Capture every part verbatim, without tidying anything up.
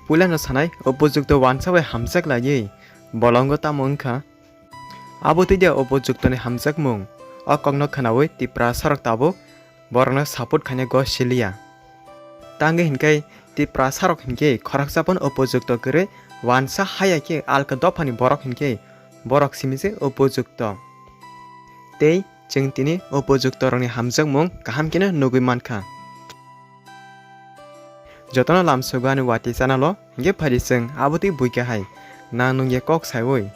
Puilano sanai upojukto uansa bai hamjak laiwi bolongo tamo wngkha? Abo twi de upojuktoni hamjakmung. O kokno khwnaui Tiprasarok tabuk borokno support khaina go siliya. Tangwi hinkhe Tiprasarok hinkhe khoroksa phano upojukto kwrwi uansa haya khe alka dophani borok hinkhe borok simi se upojukto. Tei chwng tini upojuktorokni hamjakmung kaham kheno nugwi mankha. Jotono lamsogo ani watwi channel o, hinkhe phaidi chwng abo twi buikha hai nang nungya kok saiwi.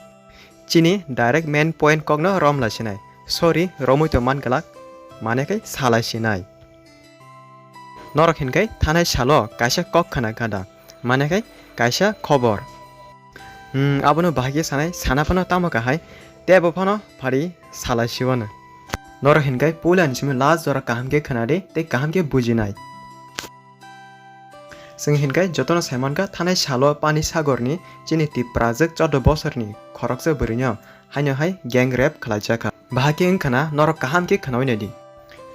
Chini direct main point kokno romlai sinai. Sorry, romwi tongman glak, mane khai salai sinai. Norok hinkhe thanai salo kaisa kok khna kha da, mane khai kaisa khobor. Hmm, abono bahai khe sanai, sana phano tamo kahai, tei abo phano phari salai siwano. Norok hinkhe puilani simi last jora kaham khe khna di tei kaham khe bujinai. Chwng hinkhe jotono saimankha thanai salo Pani Sagorni chini Tiprajwk chordo bosorni khoroksa bwrwino haino hai gang rape khlaijakha. Bahai khe wngkhana norok kaham khe khnaui naidi.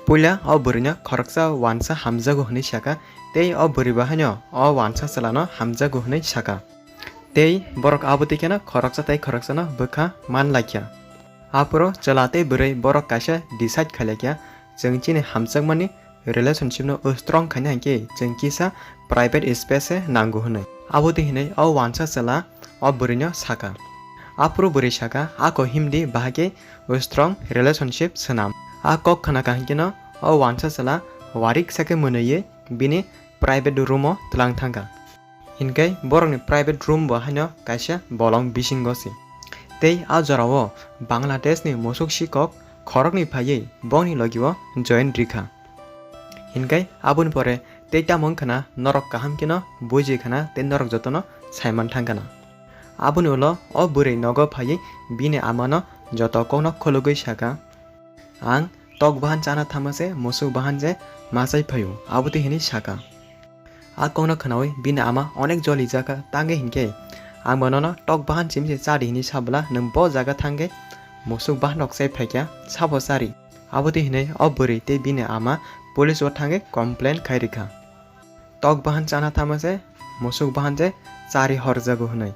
Puila o bwrwino khoroksa uansa hamjago hwnwi sakha, tei o bwrwibo haino o uansa chwlano hamjago hwnwi sakha. Tei borok abo twi kheno khoroksa tei khoroksano bwkha man laikha. Aphuru chwla tei bwrwi borok kaisa decide khailaikha, chwng chini hamjakmani relationship no strong khaina hinkhe chwng kisa private space se nango hwnwi. Abo twi hinwi o uansa chwla o bwrwino sakha. Aphuru bwrwi sakha, "Ako himdi bahai khe strong relationship swnam." A kok khna kha hinkhe no o uansa chwla warik sakhe mwnwiwi bini private room o twlang thangkha. Hinkhe borokni private room bo haino kaisa bolong bisingo se. Tei a jorao Bangladeshni musuk sikok khoroknwi phaiwi bongni logio join rikha. Hinkhe aboni pore tei tamo wngkhana norok kaham kheno buji khana tei norok jotono saiman thangkhana. Aboni ulo o bwrwi nogo phaiwi bini amano joto kokno khulugwi sakha, "Ang tok bahan chana thangma se musuk bahan se machai phaio," abo twi hinwi sakha. A kokno khnaui bini ama onek jolijakha, tangwi hinkhe, "Ang bo nono tok bahan simi se chadi hinwi sabwla nwng bo jaga thangwi musuk bahan rok chai phaikha, sabo chari." Abo twi hinwi o bwrwi tei bini ama police o thangwi complain khai rikha. Tok bahan chana thangma se musuk bahan je chari horjago hwnwi.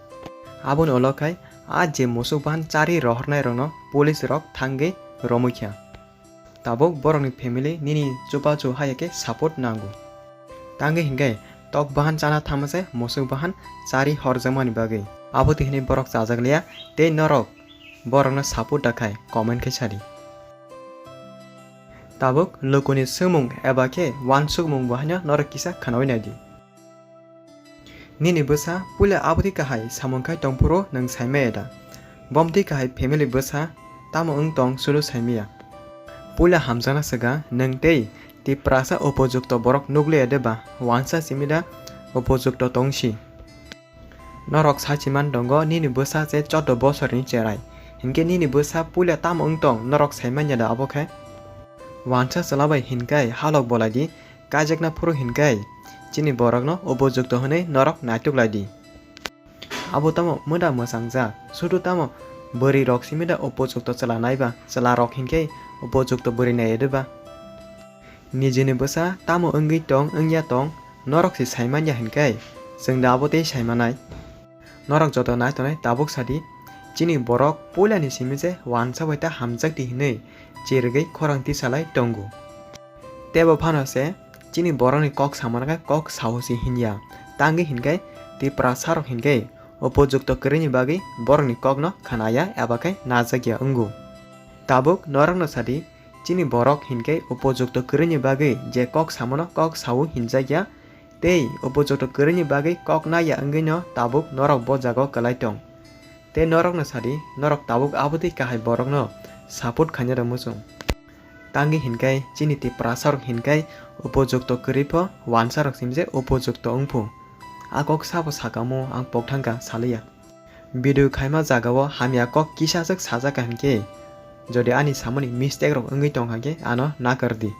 Aboni ulo khai a je musuk bahan chari rohornai rokno police rok thangwi romwi kha. Tabuk borokni family nini chubachu haya khe support nango. Tangwi hinkhe tok bahan chana thangma se musuk bahan chari horjakmani bagwi. Abo twi hinwi borok chajak liya tei norok borokno support da khai comment khe sadi. Tabuk lukuni swngmung eba khe uansukmung bo haino norok kisa khnaui naidi. Nini bwsa puila aboni kahai samung khai tongphuru nwng saimaya da? Bomtwi kahai family bwsa tamo wng tong sulu saimaya. Puila hamjakna swkang nwng tei Tiprasa upojukto borok nukliya de ba uansa simi da upojukto tongsi? Norok sachi man tongo nini bwsa se chordo bosorni cherai. Hinkhe nini bwsa puila tamo wng tong norok saimanya da abo khe? Uansa chwla bai hinkai halok bolai di, kaijakna phuru hinkai chini borokno upojukto hwnwi norok naituk lai di. Abo tamo mwda mwchang jak, sudu tamo bwrwi rok simi da upojukto chwla nai ba, chwla rok hinkhe upojukto bwrwi nai de ba? Nijini bwsa tamo wngwi tong wngya tong, norok se saimanya hinkai chwng da abo tei saimanai? Norok joto nai tongnai tabuk sadi, chini borok puilani simi se uansa bai ta hamjak di hinwi chirigwi khorang tisalai tongo. Tebo phano se chini borokni kok samano khe kok sao se hinya. Tangwi hinkhe Tiprasarok hinkhe upojukto kwrwini bagwi borokni kokno khnaya eba khe najakya wngo. Tabuk norokno sadi, chini borok hinkhe upojukto kwrwini bagwi je kok samano kok sao hinjakya, tei upojukto kwrwini bagwi kok naiya wngwino tabuk norok bo jagao kwlai tong. Tei norokno sadi, norok tabuk abotwi kahai borokno support khaina rw muchung. Tangwi hinkai chini Tiprasarok hinkai upojukto kwrwi pho uansarok simi se upojukto wngphu. A kok sabo sakamo ang pokthangkha saliya. Video khaima jagao hamya kok kisaswk sajak kha hinkhe, jodi ani samani mistake rok wngwi tongkha khe ano nakar di.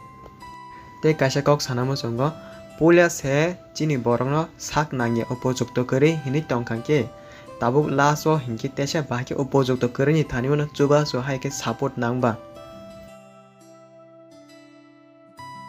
Tei kaisa kok sana muchungo, puila se chini borokno sak nangya upojukto kwrwi hinwi tongkha khe, tabuk last o hinkhe teisa bahai khe upojukto kwrwini thani uano chubachu hai khe support nangba.